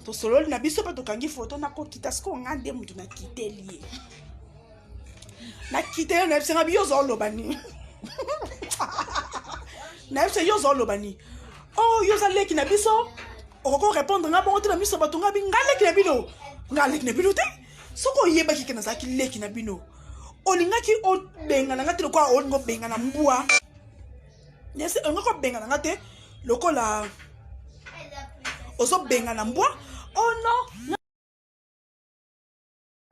Tosololi na biso mpe tokangi foto, nakokita sikoyo nga nde motu nakiteli ye. Nakiteli ye, nayebisi nga bi yo oza oloba nini? Nayebisi yo oza oloba nini? Oh, yo oza leki na biso, okoki korépondre nga bongo te na miso ya bato. Nga bi nga leki na bino, nga leki na bino te. Soki oyebaki ke nazalaki leki na bino, olingaki obengana nga te lokola olingi obengana mbwa. Olingaki obengana nga te lokola ozobengana mbwa. Oh non,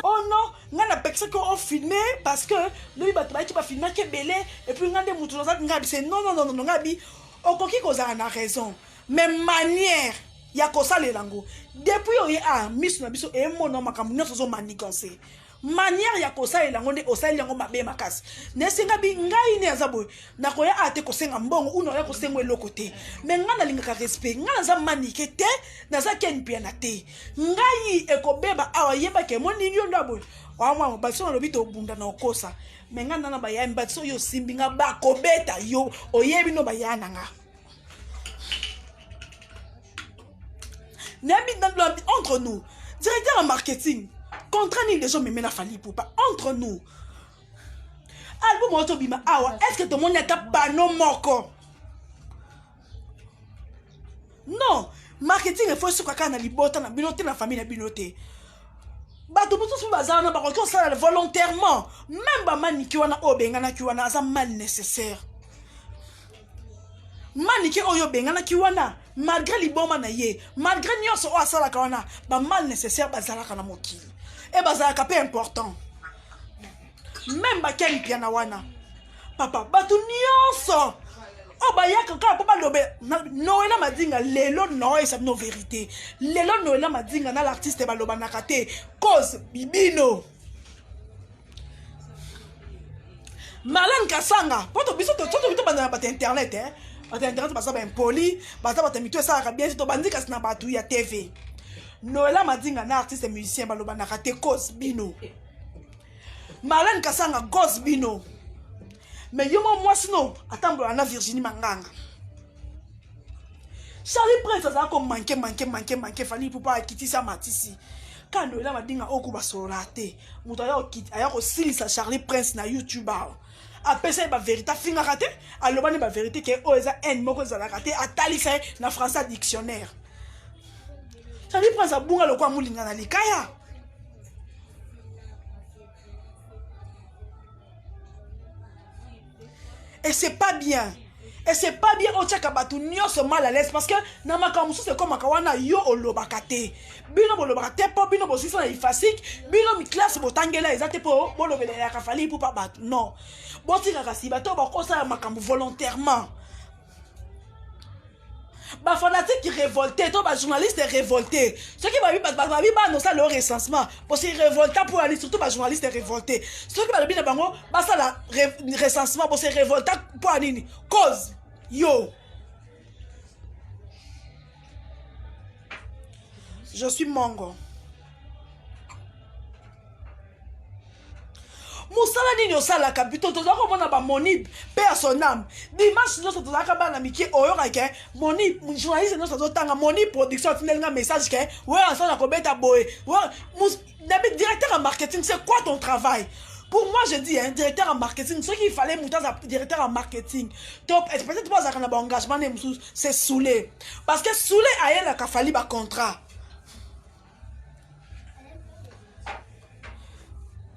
oh non, nga napekisaki ofilme parce que lobi bato bayaki bafilmaki ebele, et puis nga nde motu naza. Nga bise non, non, non, non. Nga bi okoki kozala na raison, mais manière ya kosalela yango, depuis oye a miso na biso emona makambo nyonso ozomanigancer, manière ya kosalela yango nde osaleli yango mabe makasi. Naesenga bi ngai nde aza boye, nakoya a te kosenga mbongo una oya kosenga eloko te, mais ngai nalingaka respect. Ngai naza Manike te, naza Ken Piana te. Ngai ekobeba awa, yebaki emoni yo ndo boye wamwa mobali. So nalobi tobunda na okosa, mais ngai nana baya mibali, so oyo osimbi nga bakobeta yo, oyebi no baya na nga. Nayebi entre nous, directeur ya marketing, contrat nini deja omeme na Fally Ipupa? Entre nous, album oyo tobima awa, est ce que tomoni ata panneau moko? Non, marketing efo esuka kaka na libota na bino te, na famille na bino te. Bato mosusu baza wana bakoki kosala volontairement. Même bamaniki wana oyo obenganaki wana aza mal nécessaire. Manike oyo obenganaki wana, malgré liboma na ye, malgré nyonso oyo asalaka wana, bamal nécessaire bazalaka na mokili e bazalaka mpe important. Même baKen Piana wana, papa, bato nyonso oyo bayaka kaka mpo balobe Noela Madinga. Lelo naoyesa bino vérité, lelo Noela Madinga na l'artiste balobanaka te, cause bibino Marlene Kasanga. Mpo to biso tobanda na bato ya internet, eh? Bato ya internet baza baimpoli, baza bato ya mito esalaka bien te. Tobandi kasi na bato ya TV. Noela Madinga na artiste musicien balobanaka te, cause bino Marlene Kasanga, cause bino. Mais yo mo mwasi no atambola na Virginie Manganga. Charlie Prince azala komanke manke manke manke Fally Ipupa, akitisi amatisi ka Noela Madinga oyo ko basolola te. Moto aya kosilisa Charlie Prince na YouTube awa, apesa ye bavérité, afingaka te, alobani bavérité ke oyo eza haine moko ezalaka te, atalisa ye na français dictionnaire. Charlie Prince abunga lokola molinga na likaya. Et c'est pas bien, et c'est pas bien otiaka bato nyonso mal à l'aise, parce que na makambo mosusu ekomaka wana, yo olobaka te, bino bolobaka te, mpo bino bosisa na IFASIC, bino miklasse botangela eza te mpo bolobelelaka Fally Ipupa bato. Non, botikaka si bato bakosala makambo volontairement. Bafanatike révolté to bajournaliste révolté, soki babi bana osala yo recensement, bosi révolta mpo ali. Surtout bajournaliste révolté, soki balobi na bango basala recensement, bosi révolta mpo ya nini? Cause yo. Je suis mongo. Mosala nini osalaka? Bito tozala komona bamonib mpe ya son âme dimanche nyonso, tozalaka bana mike, oyoka ke moni journaliste nyonso azotanga moni production atindeli nga message ke oyo asala kobeta boye. Directeur en marketing, c'est quoi ton travail? Pour moi, je dis, hein, directeur en marketing, ce qu'il fallait, moto directeur en marketing to peut-être mpo azalaka na baengagement ne mosusu, c'est Soule, parce que Soule ayelaka Fally bacontrat.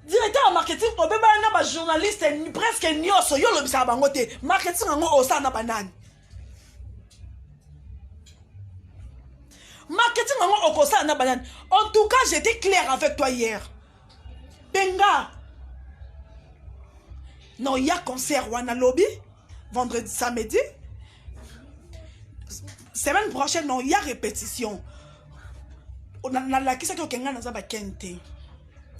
Directeur ya marketing, obebana na bajournaliste presque nyonso, yo olobisaka bango te. Marketing yango osala na banani? Marketing yango okosala na banani? En tout cas, j'étais clair avec toi hier. Benga non ya concert wana lobi vendredi, samedi, semaine prochaine, non ya répétition. Nalakisaki oke ngai naza bakene te,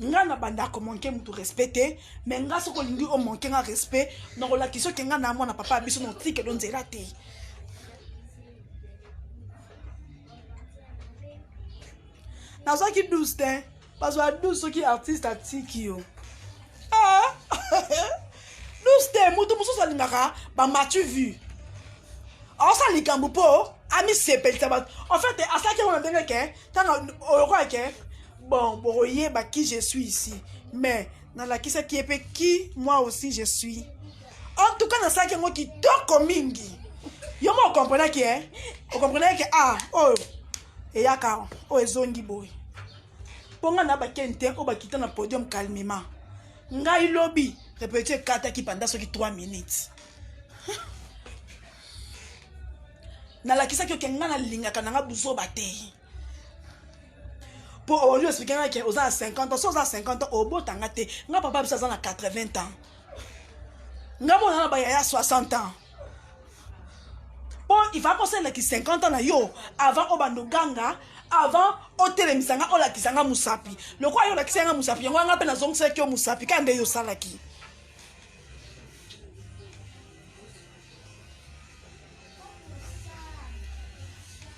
ngai na banda komanke motu respect te, mais ngai soki olingi omanke nga respect, nakolakisa oke ngai na mwana papa ya biso, notikelo nzela te. Nazwaki 12 te, bazwa 12 soki artiste atiki yo. Ah! 12 te. Motu mosusu alingaka bamatu vu, aosala likambo mpo. Amisepelisa bato. En fait, asalaki yango na ndenge ke ntango olokola ke bon bokoyeba qui je suis ici. Mais nalakisaki ye mpe qui moi aussi je suis. En tout cas, nasalaki yango kitoko mingi. Yo moko okomprenaki eh? Okomprenaki ke ah oyo eyaka oyo ezongi boye. Mpo ngai na bakeni te oyo bakita na podium calmement. Ngai lobi répétition ekataki pendant soki 3 minutes. Nalakisaki oke ngai nalingaka na ngai buzoba te. Mpo oyo explike ngai ke oza na 50 ans, so oza na 50 ans obota nga te. Ngai papa biso aza na 80 ans. Ngai mona na bayaya 60 ans. Mpo il va kosalelaki 50 ans na yo avant obanda oganga, avant otelemisa nga olakisa nga mosapi. Lokola yo olakisa nga mosapi, yango nga mpe nazongisaki yo mosapi kaka nde yo osalaki.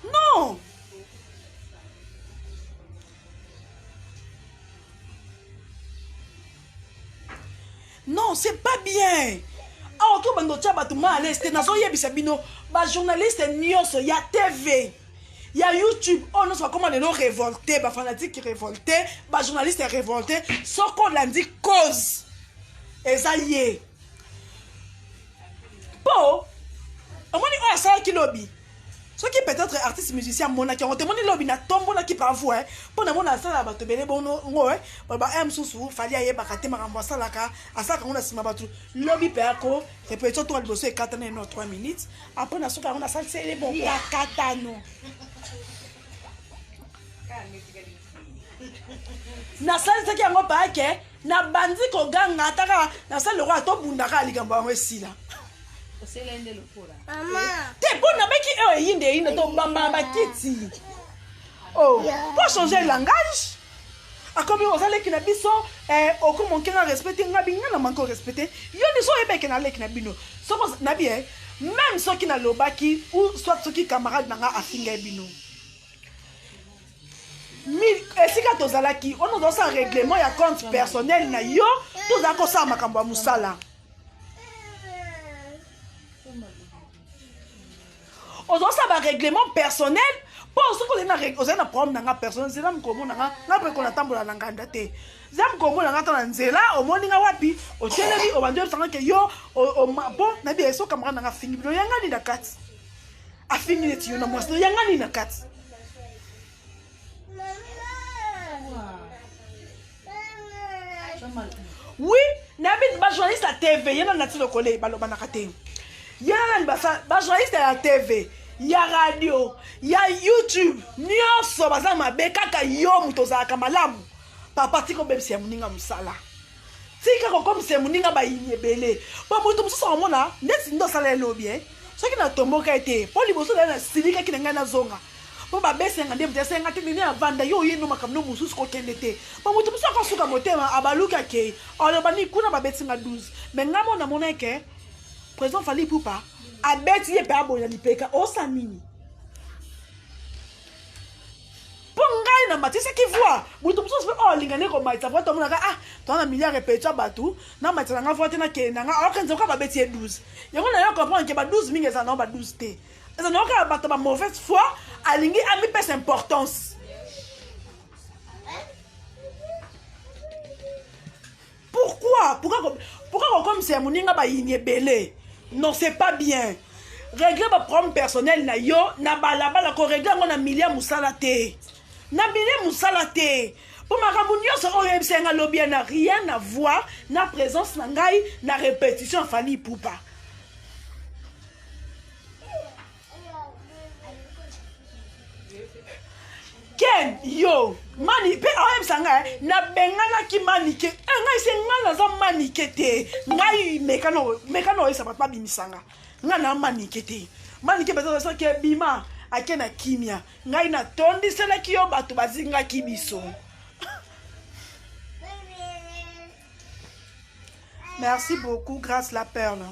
Non. Non, c'est pas bien. Awa to bando tia bato mal à l'aise te, nazoyebisa bino ba journaliste nyonso ya TV ya YouTube oyo nyonso bakoma lelo révolté, ba fanatique révolté, ba journaliste révolté, soko olandi cause eza ye. Po omoni oyo asalaki lobi, soki peut-être artiste musicien amonaki yango te, omoni lobi natombolaki bravo eh, mpo namona asalaka bato ebele bongo eh, baloba eh, mosusu Fally ayebaka te makambo asalaka, asalaka yango na nsima bato. Lobi mpe ako répétition toka liboso ekatana eno 3 minutes après na soki yango nasalisi ele bon kakatano. Nasalisaki yango pake nabandi koganga ata kaka nasali lokola tobundaka likambo yango esila. Te mpo nabeki oyo eyinde eyinde tobamba bakiti. Oh, po changer langage. Akomi oza leki na biso, okoma okenga respecte nga binga na manque respecte. Yo ndiso oyebeke na leki na bino. Soko na bien, même soki na lobaki ou soit soki camarade na nga afinga bino. Esika tozalaki, on doit ça règlement ya compte personnel na yo, tozala kosala makambo ya mosala. Ozosala ba règlement personnel mpo soki ozali na règle, ozali na problème na nga personnel, nzela mokolo mona nga, nga mpe kona tambola na nganda te. Nzela mokolo mona nga ta na nzela, omoni nga wapi, otelemi, obandi oyebisa nga ke yo, mpo nayebi ye, so camarade na nga afingi bino, yanga nini na kati? Afingi neti yo na mwasi, no yanga nini na kati? Oui, nayebi ba journaliste ya TV, ye na Nati Lokole balobanaka te. Ye na nani basa, ba journaliste ya TV, ya radio, ya YouTube, nyonso baza mabe, kaka yo moto ozalaka malamu. Papa, tika obebisa ya moninga mosala. Tika kokomisa ya moninga bayini ebele. Po moto mosusu akomona neti nde osala elobi, eh. Soki natomboka ye te, po liboso na ye nasilikaki na ngai nazonga. Po babesenga nde moto asenga te nini avanda yo oye no makambo no mosusu kokende te. Po moto mosusu akosuka motema abaluki akei. Aloba ni kuna babeti nga 12. Mais ngai mona mona ke président Fally Ipupa abeti ye pe aboya lipeka osa nini? Po ngai na matisaki voix, moto mosusu pe oyo alinga nde komatisa voix, tomonaka, ah, toza na milliard répétition ya bato, na matisa na nga voix te, nakende na nga, aokanisa kaka babeti ye 12. Yango na yo comprendre ke ba 12 mingi ezala na ba 12 te. Ezala na kaka bato ba mauvaise foi, alingi amipesa importance. Pourquoi? Pourquoi, pourquoi kokomisa ya moninga bayini ebele? Non, c'est pas bien. Régler ba problème personnel na yo na balabala, ko régler yango na milieu mosala te. Na milieu mosala te. Po makambo nyonso oyo oyebisa nga lobi ya na rien à voir na présence na ngai na répétition Fally Ipupa. Ken yo mani pe oyebisa ngai nabenganaki manike, ngai se ngai naza manike te, ngai mekano oyebisa bato babimisa nga, ngai na manike te, manike baza soki ebima ake na kimia, ngai natondiselaki yo bato bazingaki biso. Merci beaucoup, Grâce la Perle.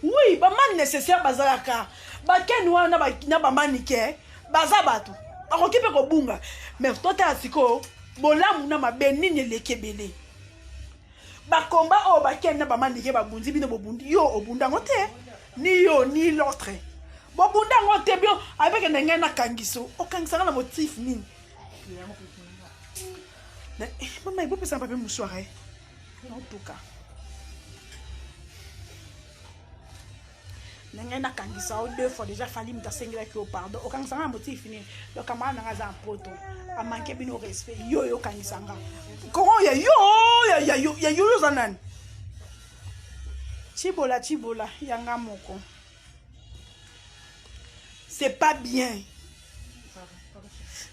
Oui, ba man nécessaire bazalaka. Ba ken wana na ba manike baza bato. Bakoki pe kobunga. Mais totala sikoyo bolamu na mabe nini eleki ebele. Ba combat oyo ba ken na ba manike babundi bino bobundi yo obunda ngo te. Ni yo ni l'autre. Bobunda yango te bio avec na ngai nakangiso. Okangisa nga na motif nini? Eh, mama ebopesa papier mouchoir eh. Naotuka. Na ngai nakangisa yo deux fois déjà fali moto asengelaki yo pardon okangisa nga na motif nini donc camarade na nga aza na poto amanke bino respect yo yo okangisa nga kongo ya yo ya yo ya yo oza nani chibola chibola ya nga moko c'est pas bien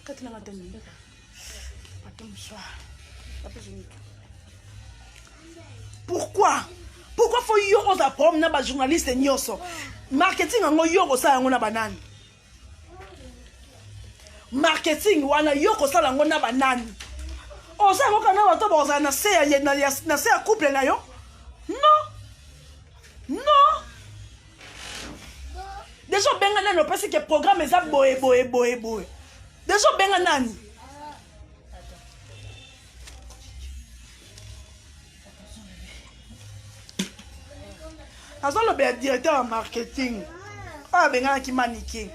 kati na nga tani papier mouchoir pourquoi pourquoi faut yo oza problème na bajournaliste nyonso marketing yango yo kosala yango na banani marketing wana yo kosala yango na banani oza yango kaka na bato bakozala na se ya, na se ya couple na yo? Non, non. Déjà obenga nani? Opesi ke programme eza boye boye boye boye. Déjà obenga nani? Azolobela directeur ya marketing oyo abenganaki Manike.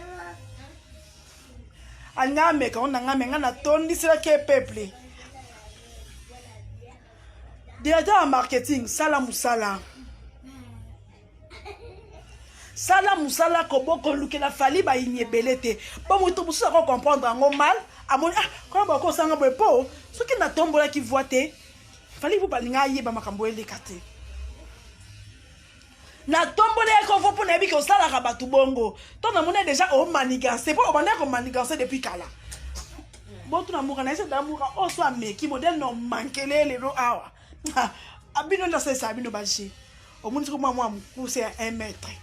Alinga ameka ngo na ngai, me ngai natondiselaki ye peuple. Directeur ya marketing, sala mosala, sala mosala. Kolukela Fali bayini ebele te, mpo moto mosusu akocomprendre yango mal. Amoni, ah, koma bakosanga boye, mpo soki natombolaki voix te, Fali mpo balinga ayeba makambo eleka te. Natomboli ye kovo mpo nayebi ke osalaka bato bongo. To namoni déjà omanigance, mpo obandaki komanigance depuis kala. Botuna Muka na ye, da Muka oyo so ameki modele na omankele lelo awa. Bino nde asalisa bino baje. Omoni soki mwa mwa mokuse ya 1 mètre,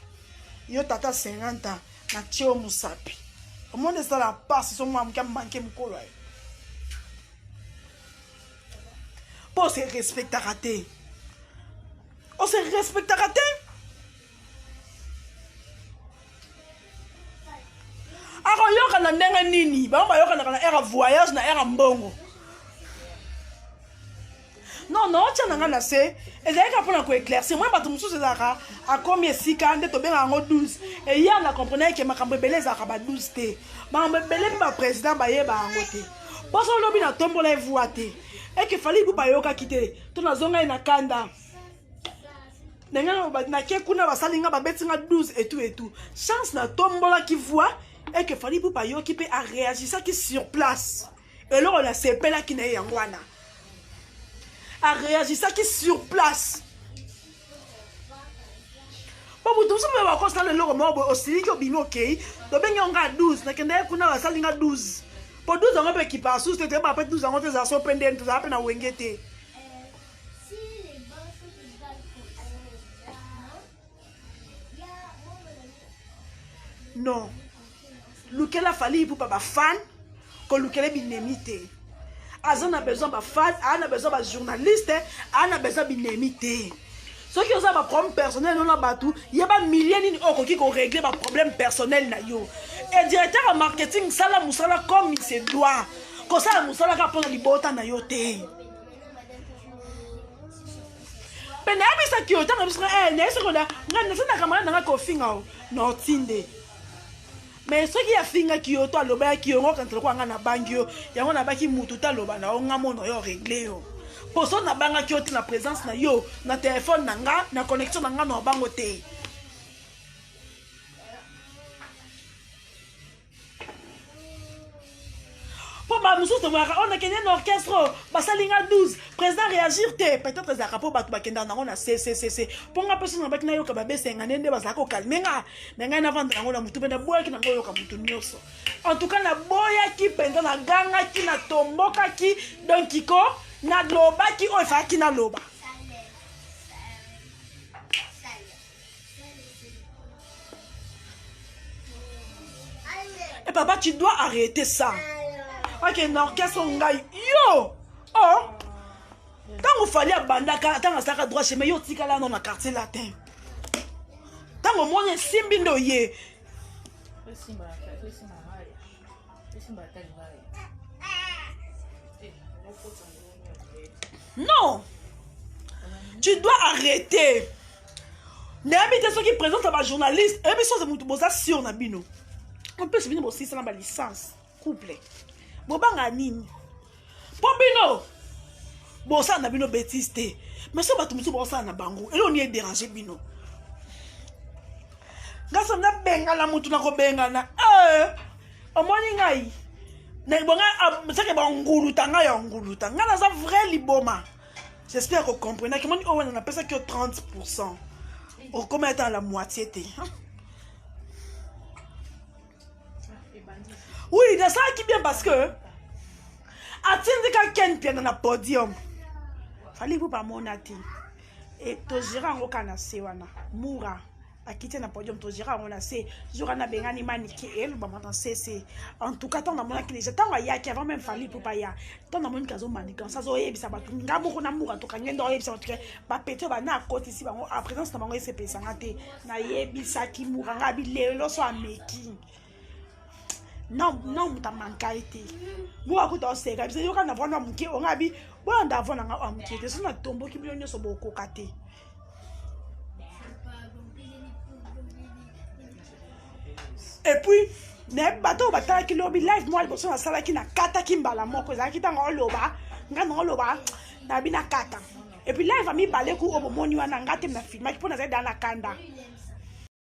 yo tata 50 ans, natie yo mosapi, omoni esala pasi. So mwa moke amanke mokolo ayo, mpo ose respectaka te, ose respectaka te. Akoyokana ndenge nini? Bango bayokanaka na ere ya voyage, na ere ya mbongo. Non, non, otya na ngai na se. Ezalaki kaka mpona koéclaircir mwa bato mosusu. Ezalaka akomi esika nde tobengaka yango 12. Eya na comprendre ke makambo ebele ezalaka ba 12 te, makambo ebele mpe baprésident bayeba yango te. Mposo olobi natombola evoi te, eke Fali bu bayokaki te, to nazonga ye na kanda ndenge nake kuna, basali nga, babeti nga 12 etu etu. Chance natombolaki voix, eke Fali bu bayoki mpe aréagisaki sur place. Eloko nasepelaki na ye yango wana, aréagisaki sur place. Po moto mosusu mpe bakosala eloko moko boye, osiliki, obimi, okei, tobengi yango nga 12. Nakendaki kuna, basali nga 12, po 12 yango mpe ekipaka susu te. Toyeba mpe 12 yango te, ezala so mpe ndeni tozala mpe na wenge te. Si les bains sont des balcons, il y a moi, mon ami. Non, lukela Fali Ipupa bafan, kolukela binemi te. Aza na besoin bafan, aa na besoin bajournaliste, aa na besoin binemi te. Soki oza baproblème personnel no na bato, yeba milie nini oyo okoki korégler baproblème personnel na yo. E directeur ya marketing, sala mosala comme il se doit. Kosala mosala kaka mpona libota na yo te. Mpe nayebisaki yo ntango biso nayebisaki yo ngai nasendaka camarade na ngai kofinga o na otinde. Mais soki afingaki yo to alobaki yo ngo, kanisa lokola ngai nabangi yo, yango nabaki mutu te aloba na yo. Nga mona yo régler yo, mpo so nabangaki yo te na présence na yo, na telefone na nga, na connexion na nga, na obango te. Mpo bamosusu tomonaka oyo nakende na orchestre oyo, basali nga 12, président réagir te. Peut-être ezalaka mpo bato bakendaka nango na ccc. Mpo nga mpe soki nabaki nayoka babesenga nde nde bazalaka kokalme nga me ngai navanda yango na motu mpe naboyaki nango oyoka motu nyonso. En tout cas naboyaki mpenza, nagangaki, natombokaki, donc ko nalobaki oyo efalaki naloba. Sale. Et papa, tu dois arrêter ça. Ok, na orchestre ngai yo oh ntango Fali abandaka, ntango asalaka droit chemin, yo otikala no na Quartier Latin. Ntango omoni esimbi nde oye. Esimba esimba ngai, esimba ata ngai. Eh, okota ngo. Non, tu dois arrêter. Nayebi te soki présence ya bajournaliste eyebi soki moto boza sur na bino. En plus bino bosilisa na balicence couple. Bobanga nini? Mpo bino bosala na bino bêtise te. Mais soki bato mosusu bosala na bango, eloko nini edérange bino? Nga soki nabengana motu na kobengana. Omoni ngai bonga seke banguluta ngai ya nguluta. Ngai naza vrai liboma. J'espère que comprendre. Kimoni oyo wana napesaki yo 30%. Okoma ata la moitié te. Oui, nasalaki bien parce que atindika Ken Piana na podium. Fally Ipupa amona te. Et togéra yango kaka na se wana. Mura akiti na podium, togéra yango na se. Jour wana abengani Manike elobama na sese. En tout cas, ntango namonaki déjà, ntango ayaki avant même Fally Ipupa ya, ntango namoniki azomanigance, azoyebisa bato nga moko na Mura tokangi nde oyebisa bato ke bapeti oyo bana akotisi bango a présence na bango esepesanga te. Nayebisaki Mura nga abi lelo so ameki. Non, non, moto amanka ye te. Mura kuta oseka biso yoka na vana moke onga abi bolanda avana nga oya moke te so natomboki bino nyonso bokoka te. Et puis nayebi bato oyo batalaki lobi live mwa liboso nasalaki, nakataki mbala moko, ezalaki ntango oloba nga na oloba nayebi nakata. Et puis live ya mibale ku oyo bomoni wana, nga te na filmaki mpo nazali daa na kanda.